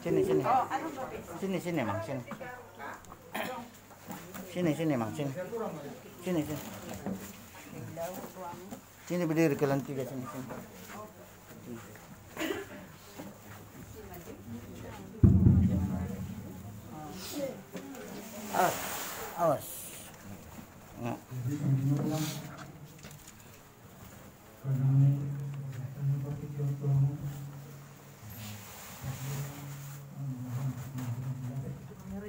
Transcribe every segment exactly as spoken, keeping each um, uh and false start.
Sini, sini. Sini, sini, Mang, sini. Sini, sini, Mang, sini. Sini, sini. Sini berdiri kalian tiga, sini, sini. Awas, awas. Nah.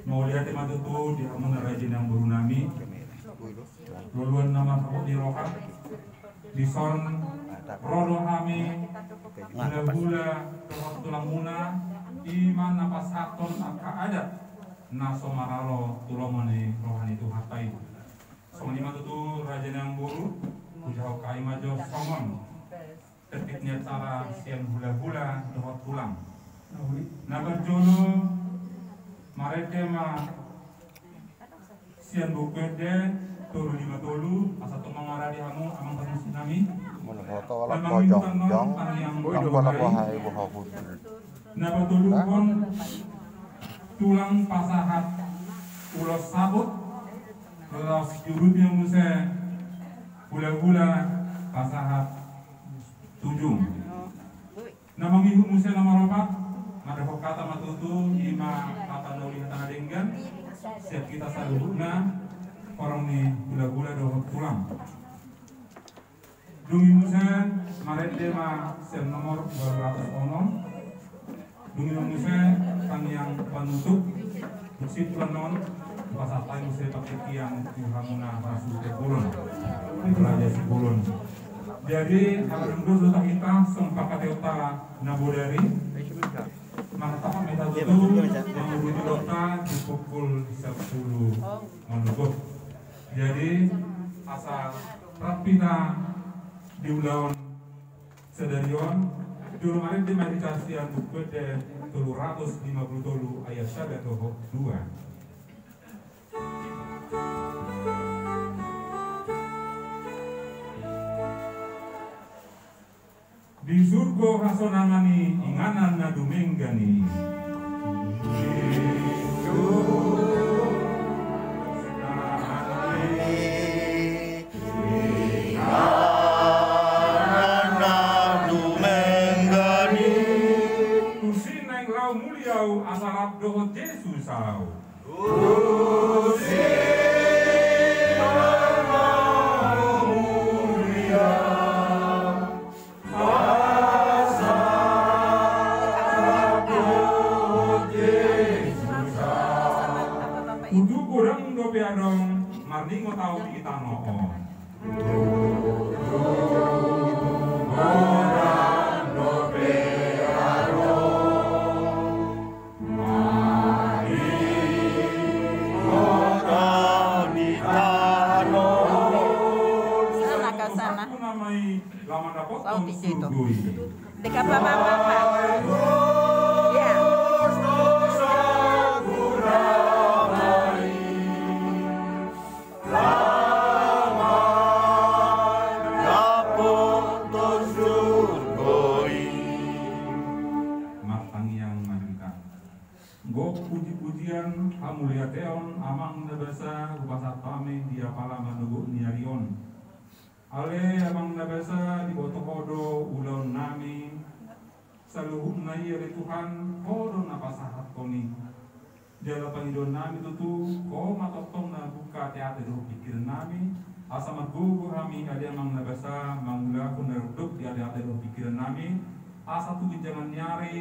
Mauliate ma tutu di hamuna raja ni namboru nami. Loloan na marhapot ni roha. Dison ro do hami hulahula dohot tulangmuna, i ma na pasahathon angka adat na so maralo tu lomo ni roha ni Tuhanta i. Songon i ma tutu raja ni namboru, hujahahon hami ma jo songon tertib ni acara sian hulahula dohot tulang. Na parjolo marende ma sian Buku Ende tolu lima tolu, asa tong mangarade hamu amang parmusik nami. Na mangihut annon tangiang. Na patoluhon tulang pasahat ulos saput, laos diuduti muse hulahula pasahat tujung. Na mangihut muse na maropat, mandok hata ma tutu, i ma hata na uli hata na denggan sian hita saluhutna, horong ni hulahula dohot tulang. Dung i muse marende ma sian nomor ualu ratus onom. Dung i muse tangiang panutup. Dung simpul annon pasahat hami muse partingkian tu hamuna Raja Sipulun. Raja Sipulun. Jadi ala dung dos do hita songon pangkataion ta na bodari, martangkap ma hita tutu, mangurupi dohot di pukul sampulu manogot. Jadi asa rap hita di ulaon sadari on, jolo marende ma hita sian Buku Ende tolu ratus lima pulu tolu ayat sada dohot dua. Di surgo hasonangan i, inganan na dumenggan i. Tusi naeng laho mulia au asa rap dohot Jesus au. Tutu godang dope adong marningot au di tano on. Sana kau sana. Kau di situ. Dekat bapak-bapak. Ya. Martangiang ma hita. Gok puji-pujian, hamuliateon, Amang na basa, hupasahat hami di apala manogot ni ari on. Ale Amang na basa, diboto Ho do ulaon nami saluhutna i, ale Tuhan, Ho do na pasahathon i. Jala pangidoan nami tutu, Ho ma tongtong na buka ateate dohot pingkiran nami, asa margogo hami, ale Amang na basa, mangulahon na dok di ateate dohot pingkiran nami, asa tu ginjangan ni ari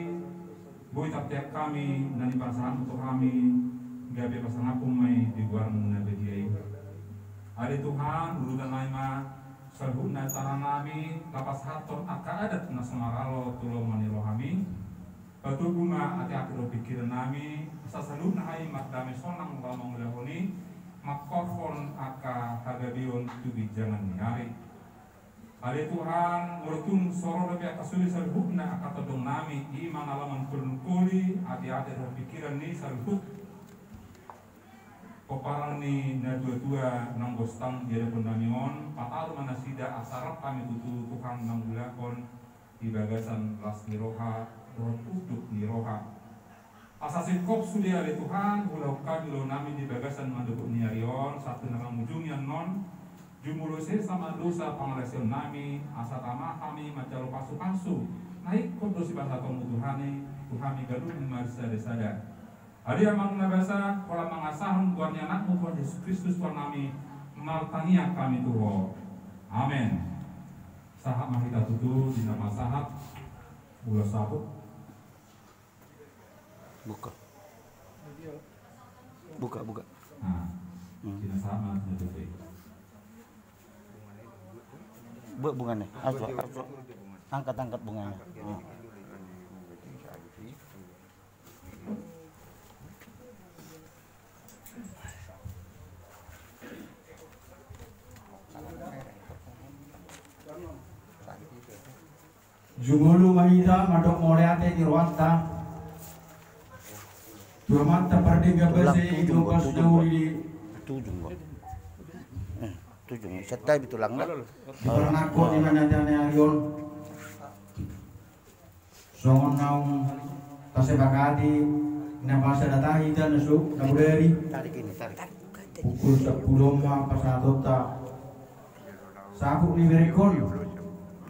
boi tartean hami na nipasahatmu tu hami, gabe pasangaphon ma i di goarmu na badia i. Ale Tuhan, udutan nami ma saluhutna acara nami, na pasahathon angka adat na so maralo tu lomo ni rohami. Patogu ma ateate dohot pingkiran nami, asa saluhutna hami mardame sonang laho mangulahon i, mangkorhon angka hagabeon tu ginjangan ni ari. Ale Tuhan, molo tung so ro dope angka sude saluhutna angka tondong nami, i ma na laho manungkoli ateate dohot pingkiran ni saluhut pomparan ni natuatua naung gostang di adapan nami on, pataru ma nasida asa rap hami tutu Tuhan mangulahon di bagasan las ni roha dohot unduk ni roha. Asa singkop sude ale Tuhan, huulahon hami ulaonnami di bagasan mandok ni ari on, sahat tu na mangujungi annon, jumolo sesa ma dosa pangalaosion nami, asa tama hami manjalo pasupasu, na ingkon do sipasahatonmu Tuhan i, tu hami ganup marsada-sada. Ale Amang na basa, holan mangasahon goar ni Anakmu Tuhan Jesus Kristus Tuhannami, martangiang hami tu Ho. Amen. Sahat ma hita tutu di na pasahat ulos saput. Buka. Buka, buka. Nah, hmm. Kita sama aja tuh. Buat bunganya. Asu, asu. Angkat, angkat bunganya. Hmm. Jumolo ma hita mandok mauliate di rohanta. Tu Amanta pardenggan basa i, di ombas na uli di tujung, Bang. Eh, tujung. Santabi tulang, Bang. Di parnangkok ni manandani ari on. Songon naung tasepakati, na pasada tahi hita na so, na bodari. Tarik ini, tarik. Pukul sampulu ma pasahatonta. Saput ni berengkon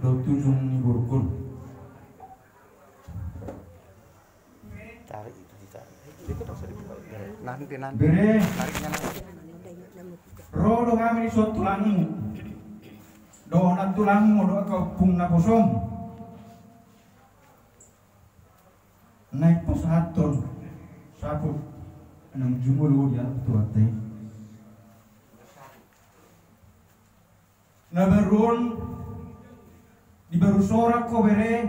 dohot tujung ni borungkon. Tarik itu, ditarik. Nanti, nanti. Bere. Tariknya nanti. Ro do hami dison tulangmu. Dohot nang tulangmu, dohot angka ompung naposom. Naeng pasahathon saput naung jumolo di adopan Tuhanta i. Na baru on, di baru sorak ho bere,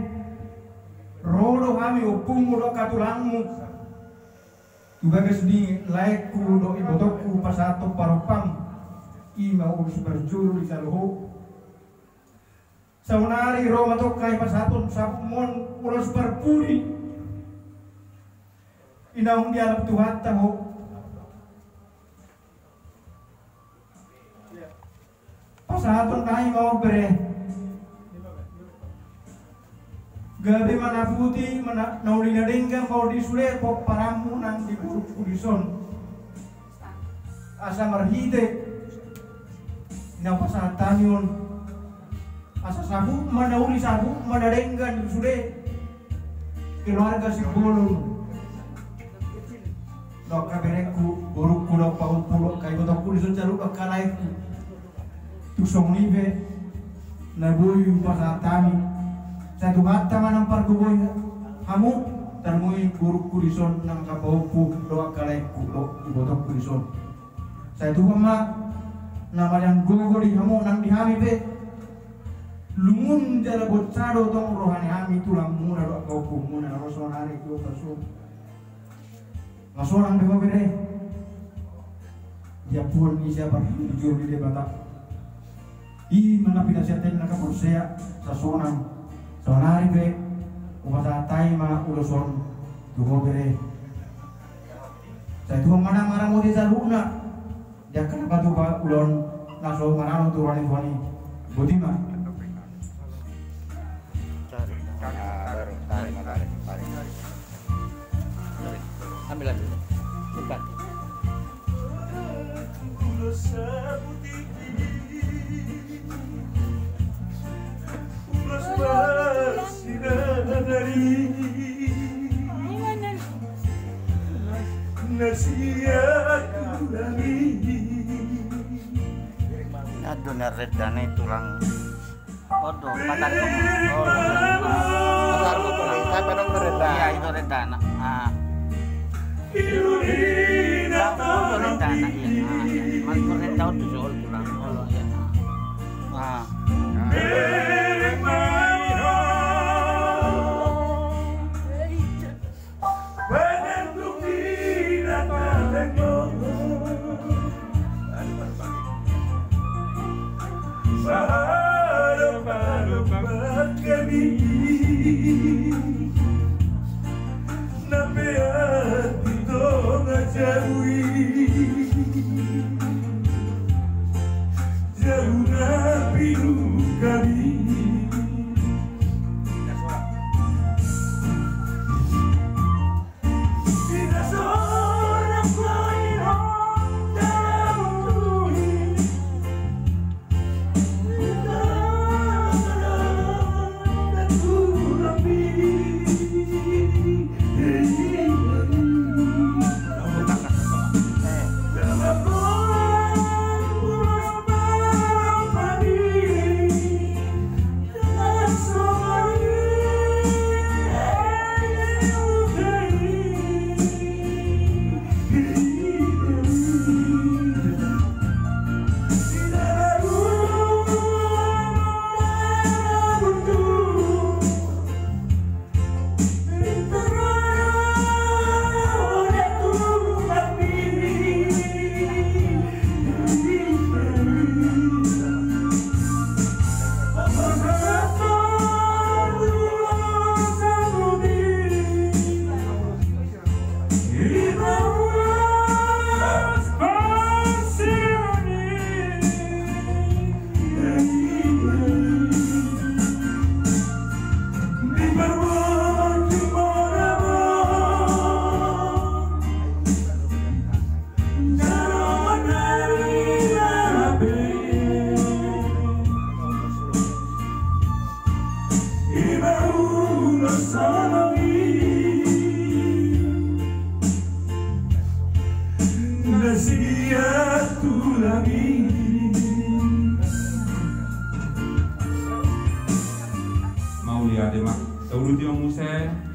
ro do hami ompungmu dohot angka tulangmu tu bagas ni laengku dohot ibotongku pasahathon parompam, i ma ulos parjolo dijalo ho. Saonari ro ma tong hami pasahathon saputmon ulos parpudi. I naung dialap Tuhanta ho. Pasahaton nami ma on bere. Gabe ma na puti, ma na, na uli na denggan ma on di sude pomparanmu nang di borungku dison. Asa marhite na pasahat hami on. Asa saput ma na uli, saput ma na denggan di sude keluarga Simbolon. Dohot angka berengku, borungku, dohot pahompu, dohot angka ibotongku dison saluhut, dohot angka laengku. Tung songon i pe na boi hupasahat hami. Sai Tuhanta ma na mampargogoi hamu, tarlumobi borungku dison nang angka pahompu, dohot angka laengku, dohot ibotongku dison. Sai Tuhan ma na manean gogo di hamu nang di hami pe. Lungun jala bonsa do tong roha ni hami tulangmuna dohot angka ompungmuna na ro saonari di ombas on. Nga sonang be ho bere. Diampuhon ni siapa, di juru ni Debata. I ma na pinasiat ni angka porsea, sai sonang. Saonari pe hupasahat hami ma ulos on tu ho bere. Sai Tuhan ma na maramoti saluhutna. Di angka na patupa ulaon na so maralo tu roha ni Tuhan i. Boti ma. Tarik. Ah, baru. Tarik, tarik, tarik. Ambil, ambil. Simpan. Aduh, na reda ni tulang. Waduh, patar. Patar tulang. Sampai dong reda. Iya, itu reda, nak. Ah. Itu reda, nak. Iya. Ah, iya. Mas reda itu soal tulang. Oh, iya. Ah.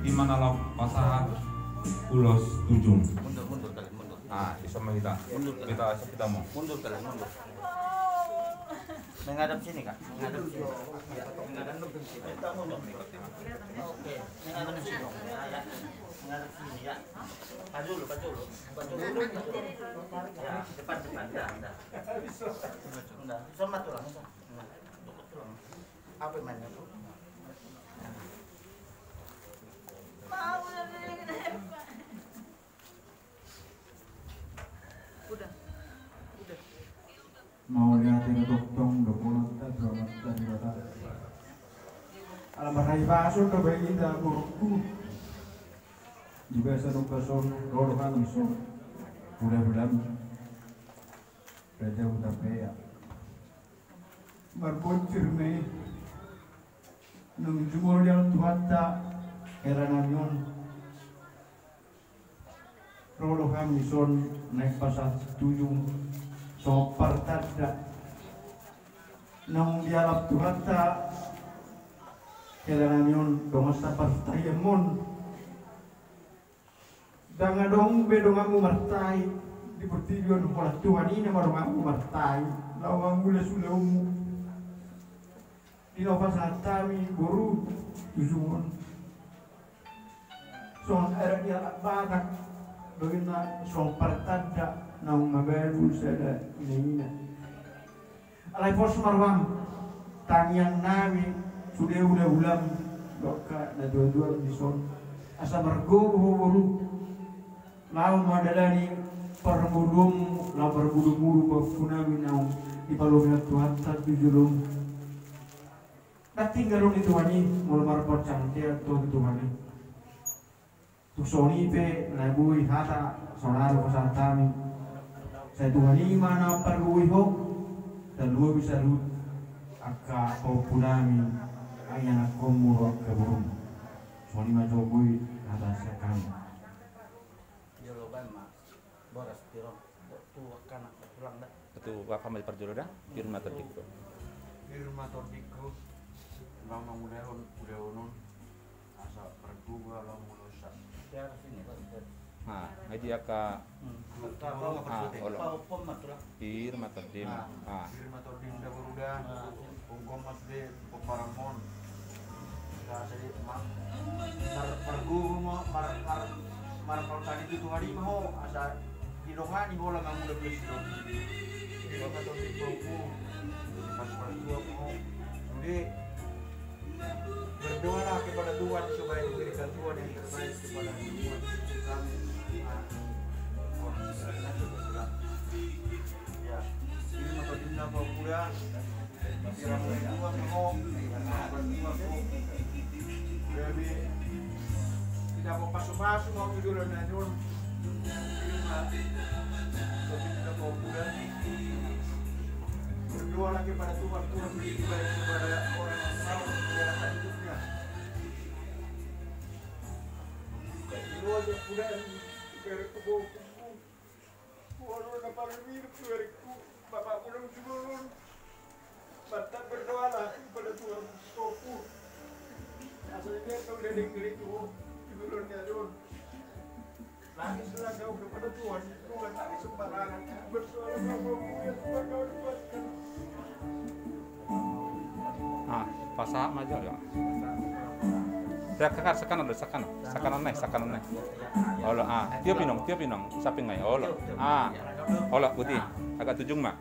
Ima na laho pasahat ulos tujung. Mundur, mundur kalian, mundur. Ah, iso ma hita. Mundur kalian. Hita, hita mau. Mundur kalian, mundur. Menghadap sini, Kak. Menghadap sini. Menghadap sini. Oke, menghadap sini. Ya, ya. Menghadap sini, ya. Pas dulu, pas dulu. Pas dulu. Ya, depan, depan. Dah, dah. Dah, sama tulang, sama. Nah, dekat tulang. Apa mainnya, Bu? Udah. Udah. Mauliate na tongtong do Amanta, do Amanta Debata. Ala marhahipason do bahen hita, borungku. Di bagasan ombas on ro do hami dison. Hula-hulam Raja Hutapea. Marbonsir ma i. Naung jumolo dialap Tuhanta hela nami on. Ro do hami dison naeng pasahat tujung songon partanda. Naung dialap Tuhanta hela nami on dongan sapartahianmon. Ndang adong be donganmu martahi di portibi on, holan Tuhan i nama donganmu martahi laho mangulas ulaonmu. Di na pasahat hami boru tujung on songon adat ni halak Batak, do inna songon partanda naung mabalu sada ina-ina. Alai pos ma roham, tangiang nami sude hula-hulam dohot angka natua-tua dison, asa margogo ho boru laho mandalani parngoluonmu, laho parmudu-mudu pahompu nami naung dipalobi Tuhanta tu jolomu. Ndang tinggal on di Tuhan i, molo marpanghataion tu Tuhan i. Tung songon i pe na boi hata saonari pasahat hami. Sai Tuhan i ma na pargogoi ho, tarlumobi saluhut angka pahompu nami, angka ianakhonmu dohot angka borungmu. Songon i ma jo boi hata sian hami. Jolo baen ma boras pir on tu angka anak tulang da. Tu bapak ma di parjolo da, pir ma tondingku. Pir ma tondingku. Laho mangulahon ulaon on. Asa pargogo laho mangulahon sa. Nah, ai dia ka. Hmm. Ah, olo. Pahompu ma tulang. Pir ma tondim. Ah. Pir ma tondim da boru da. Ah. Ungkon ma sude pomparanmon. Asa di ma-, mar-, margogo ma, mar-, mar-, marpanghataion tu Tuhan i ma ho, asa didongani ho laho mangula pir sidon. Pir ma tondim pahompu. Pas-pas dua ma ho. Sude. Berdoalah kepada Tuhan supaya diberikan Tuhan yang terbaik kepada Tuhan. Kami, ah, orang Israel itu berdoa. Ya, ini maka dina apa pula? Tapi orang berdoa mau, orang berdoa mau. Jadi, tidak mau pasu-pasu mau judul dan Berdoalah kepada Tuhan, Tuhan beri kebaikan kepada orang yang salah menyerahkan hidupnya. Doa yang mudah dari kebawahku. Walau na paling mirip dari ku, Bapak pulang dulu. Mantap, berdoalah kepada Tuhan, Tuhanku. Asal dia tahu dari ngeri tu, di bulan dia tu. Nangislah kau kepada Tuhan, bukan nangis sembarangan. Berdoalah kau, Tuhanku, yang telah kau dapatkan. Ah, pasahat ma jo ya. Sekan, sekan, sekan, sekan on, sekan on. Olo, ah, tiop inong, tiop inong, samping nai, olo. Ah, olo, Uti, agak tujung ma.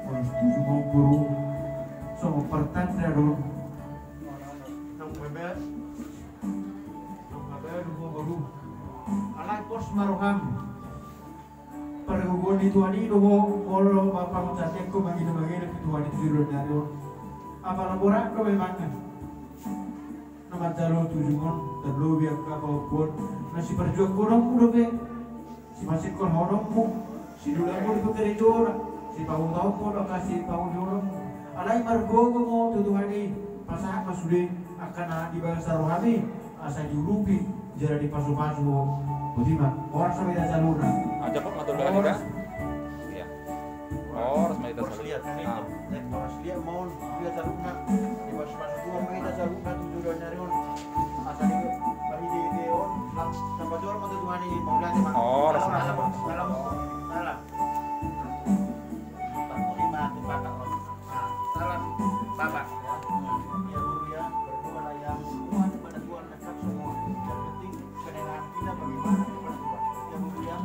Ulos tujung ma boru, songon partanda do. Alai pos ma roham. Pargogoon ni Tuhan i do ho, molo ma panghataion ho mangida-mangida tu Tuhan i tu joloan ni ari on. Apala borat do memang. Na manjalo tujung on, tarlobi angka pahompu on, na siparjuangkononmu dope, sipasikkolhononmu, sidulanmu di pangkarejona, sipahutaonmu dohot angka sipaholihononmu. Alai margogo ma ho tu Tuhan i, pasahat ma sude angka na di bagasan rohami, asa diurupi jala dipasu-pasu ho. Boti ma, horas ma hita saluhutna. Aja kok ngatur dari horas. Iya. Horas ma. Horas liat. Ah. Eh, horas liat ma on, liat saluhutna. Di pas, pas tua ma hita saluhutna tu joloan ni ari on. Asa di, bagi di, di on, ah, sampajolo ma tu Tuhan i, mauliate ma. Oh, salam, salam, salam. Salam. Salam. Salam, Bapak. Ya, boru ya, berdoalah yang kuat kepada Tuhan dekat semua. Yang penting kedengaran kita bagaimana kepada Tuhan. Ya, boru ya.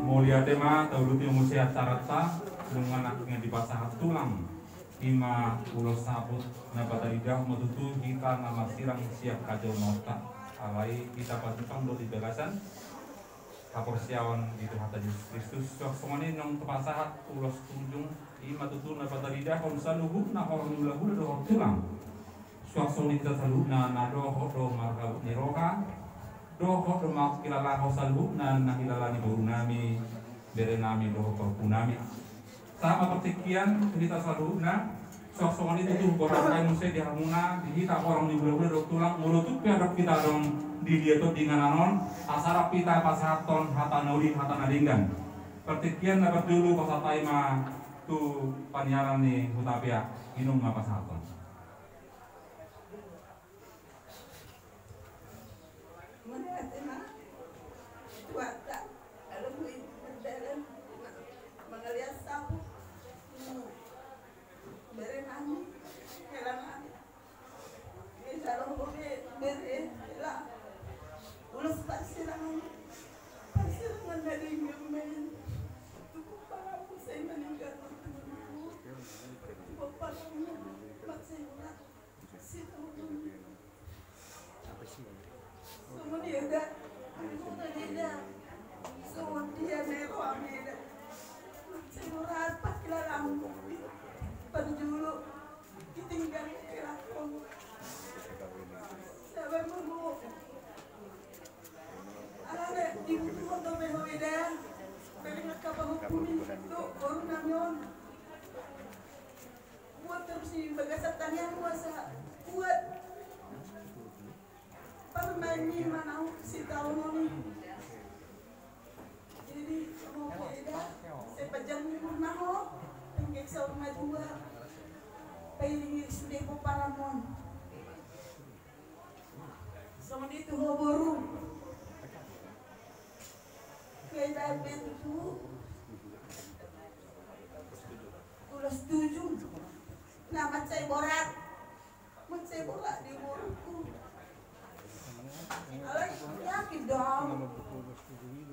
Mauliate ma, tauduti muse asaranta, nunga nangkin dipasahat tulang. Ima ulos saput na pataridah ma tutu hita na marsirang sian hajolmaonta. Alai hita patimbang do di bagasan haporseaon di Tuhanta Jesus Kristus. Suang songon i naung tapasahat ulos tujung, ima tutu na pataridahon saluhutna horong ni hulahula dohot tulang. Suang songon i hita saluhutna na dohot do marhabot ni roha, dohot do mangkilalaho saluhutna na hilala ni borunami, berenami dohot pahompunami. Sama partingkian tu hita saluhutna, suang songon i tutu huboan muse di hamuna, di hita horong ni hulahula dohot tulang, molo tung pe adong hita adong di liat on di inganan on, asa rap hita pasahathon hata na uli, hata na denggan. Partingkian na parjolo pasahat hami ma tu paniaran ni Hutapea, inong ma pasahathon. Mauliate ma, Tuhanta, alai mardalan, mangalean saput, bere nami, hela nami. Hela nami, bere, hela. Ulos parsirangan, parsirangan na denggan ma i. Tubuan pahompu sai maninggal, tubuan pahompu, mansai urat. Songon dia da, songon dia da, songon dia da rohami da. Sai urat pangkilalaanmu, parjolo ditinggal pangkilalaanmu. Sabar ma ho. Alana dibutuhon dope ho da. Paling angka pahompu ni tu boru nami on. Buat torus di bagasan tangiangmu asa kuat. Parumaenmi ma naung sitaonon i. Jadi, mauliate da, sai panjang ni umurna ho, pengkek saur matua, pairingi sude pomparanmon. Songon i tu ho boru. Kebabe tutu. Ulos tujung. Na mansai borat. Mansai borat di umurku. Alai yakin do au.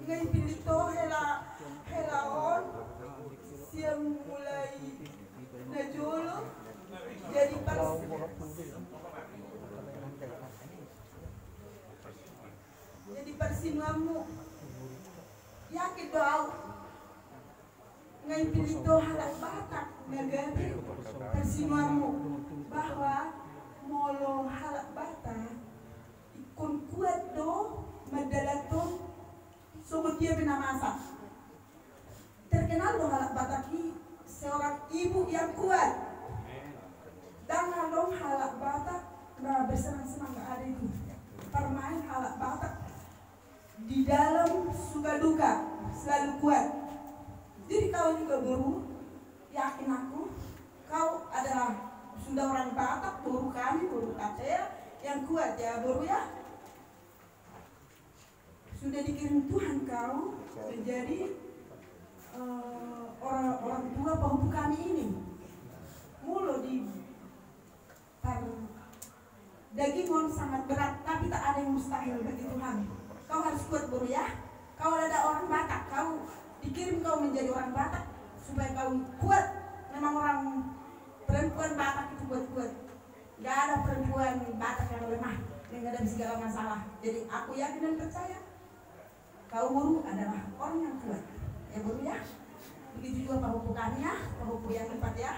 Nga dipillit ho hela, hela on sian mulai na jolo jadi pars-, jadi parsinuanmu. Yakin do au. Nga dipillit ho halak Batak na gabe parsinuanmu, bahwa molo halak Batak ingkon kuat do mandalanhon songon dia pe na masa. Terkenal do halak Batak i seorang ibu yang kuat. Ndang adong halak Batak na bersenang-senang, nggak ada itu. Parumaen halak Batak di dalam suka duka selalu kuat. Jadi kau juga boru, yakin aku, kau adalah sudah orang Batak, boru kami, boru Hutapea, yang kuat ya boru ya. Sudah dikirim Tuhan kau menjadi, eh, Orang, orang tua pahompu kami ini. Molo di par dagingon sangat berat, tapi tak ada yang mustahil bagi Tuhan. Kau harus kuat, Boru, ya. Kau ada orang Batak, kau dikirim kau menjadi orang Batak supaya kau kuat. Memang orang perempuan Batak itu kuat-kuat. Gak ada perempuan Batak yang lemah menghadapi segala masalah. Jadi aku yakin dan percaya kau, Boru, adalah orang yang kuat. Ya, Boru, ya. Begitu juga pahompu kami, ya, pahompu yang empat, ya.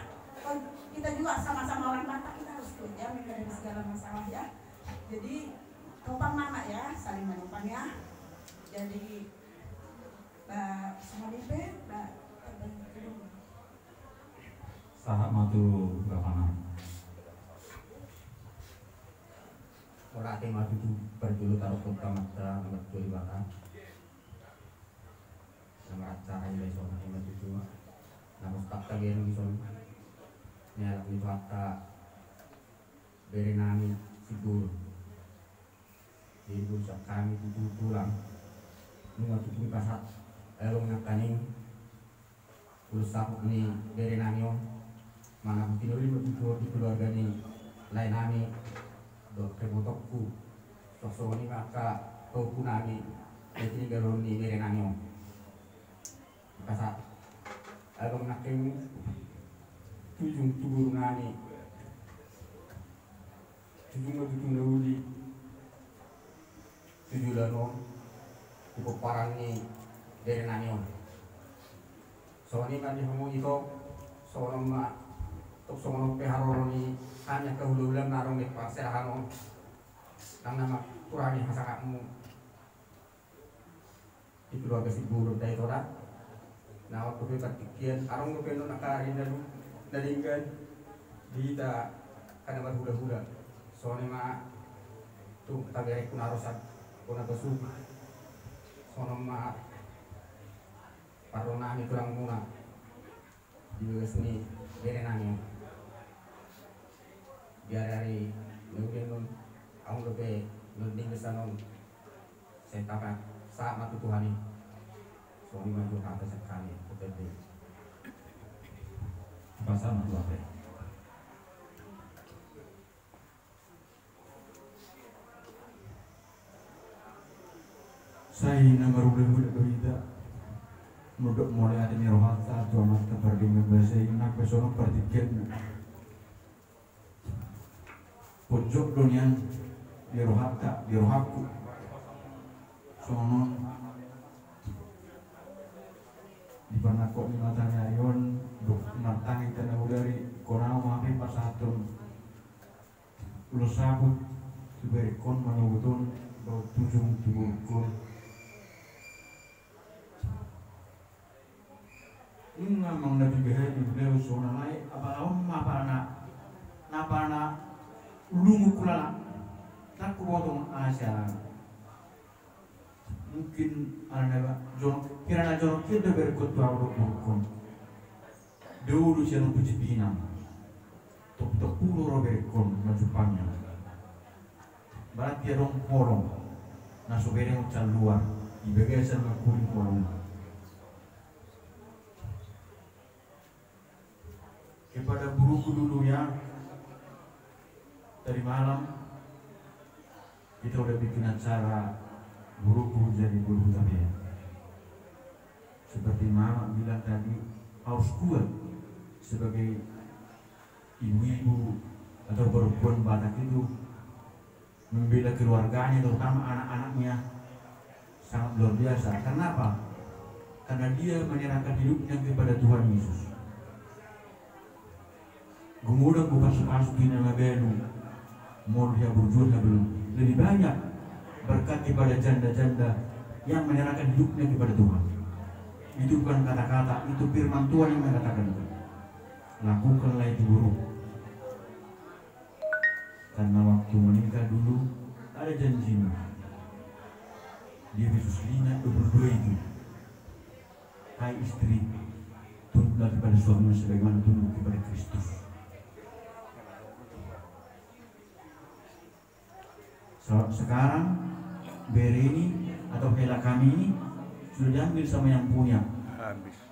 Kita juga sama-sama orang Batak, kita harus kuat, ya, menghadapi segala masalah, ya. Jadi, topang ma, Mak, ya, saling menopang, ya. Jadi, ba, songon i pe, ba, sahat ma tu Bapak. Mauliate ma tutu parjolo taruhon tu Amanta na martua Debata. Na maracara i dison, ima tutu na mustahil tabereng dison. Ni alak ni Tuhanta, bere nami Siborut. Jadi urusan kami tutu tulang. Nunga tutu dipasahat, eh, adong nangkaning ulos saput ni bere nami on. Manang tinoli ma tutu di keluarga ni lae nami dohot ibotongku. Songon i ma angka pahompu nami, jadi tinggal on ni bere nami on. Pasahat, adong nangkaning tujung tu boru nami. Tujung ma tutu na uli tu joloan on, tu pomparan ni bere nami on. Songon i ma di hamu ito, songon on ma, tok songon on pe haroro ni hami angka hulahula na adong di parserahan on. Nang na mangkurangi hasangapmu di keluarga Siborut da ito da. Na on dope partingkian, adong dope non angka ari na denggan di hita angka na marhulahula. Songon i ma tu taberengku na ro sada, bona Pasuk. Songon on ma parro nami tulangmuna. Di bagas ni bere nami on. Di ari-ari na uli on, adong dope na denggan sian on. Sai tapasahat ma tu Tuhan i. Songon i ma tu hata sian hami, tu Tuhan i. Pasahat ma tu Tuhan i. Sai na marhulahula do hita. Molo dok mauliate ni rohanta tu Amanta Pardenggan Basa i, nang pe songon on partingkianna. Pojok do nian di rohanta, di rohangku. Songon on di parnangkok ni mata ni ari on, dok martangi hita na bodari, ingkon au ma hape pasahathon ulos saput tu berengkon manogot on dohot tujung tu borungkon. Nunga manang na piga hali dibahen songon i, alai apala on ma apala na, na apala lungun hulala. Ndang huboto aha sian. Mungkin alana jonok, hira na jonok hian do berengkon tu au dohot borungkon. Dao do sian ompu Cipinang. Toptop huroha berengkon manjumpang i. Berarti adong holong na so bereng sian luar, di bagasan mangkuling holong. Kepada borungku dulu ya, tadi malam kita udah bikin acara borungku jadi boru Hutapea. Seperti Mama bilang tadi, harus kuat sebagai ibu-ibu atau perempuan Batak itu membela keluarganya, terutama anak-anaknya, sangat luar biasa. Karena apa? Karena dia menyerahkan hidupnya kepada Tuhan Yesus. Gumodang, gumodang pasu-pasu tu na mabalu, molo di haburjuon na belum. Lebih banyak berkat kepada janda-janda yang menyerahkan hidupnya kepada Tuhan. Itu bukan kata-kata, itu firman Tuhan yang mengatakan itu. Lakukanlah itu, Guru. Karena waktu menikah dulu ada janjinya. Di Efesus lima dua puluh dua itu. Hai istri, tunduklah kepada suamimu sebagaimana tunduk kepada Kristus. So, sekarang bere ini atau hela kami ini sudah diambil sama yang punya. Habis.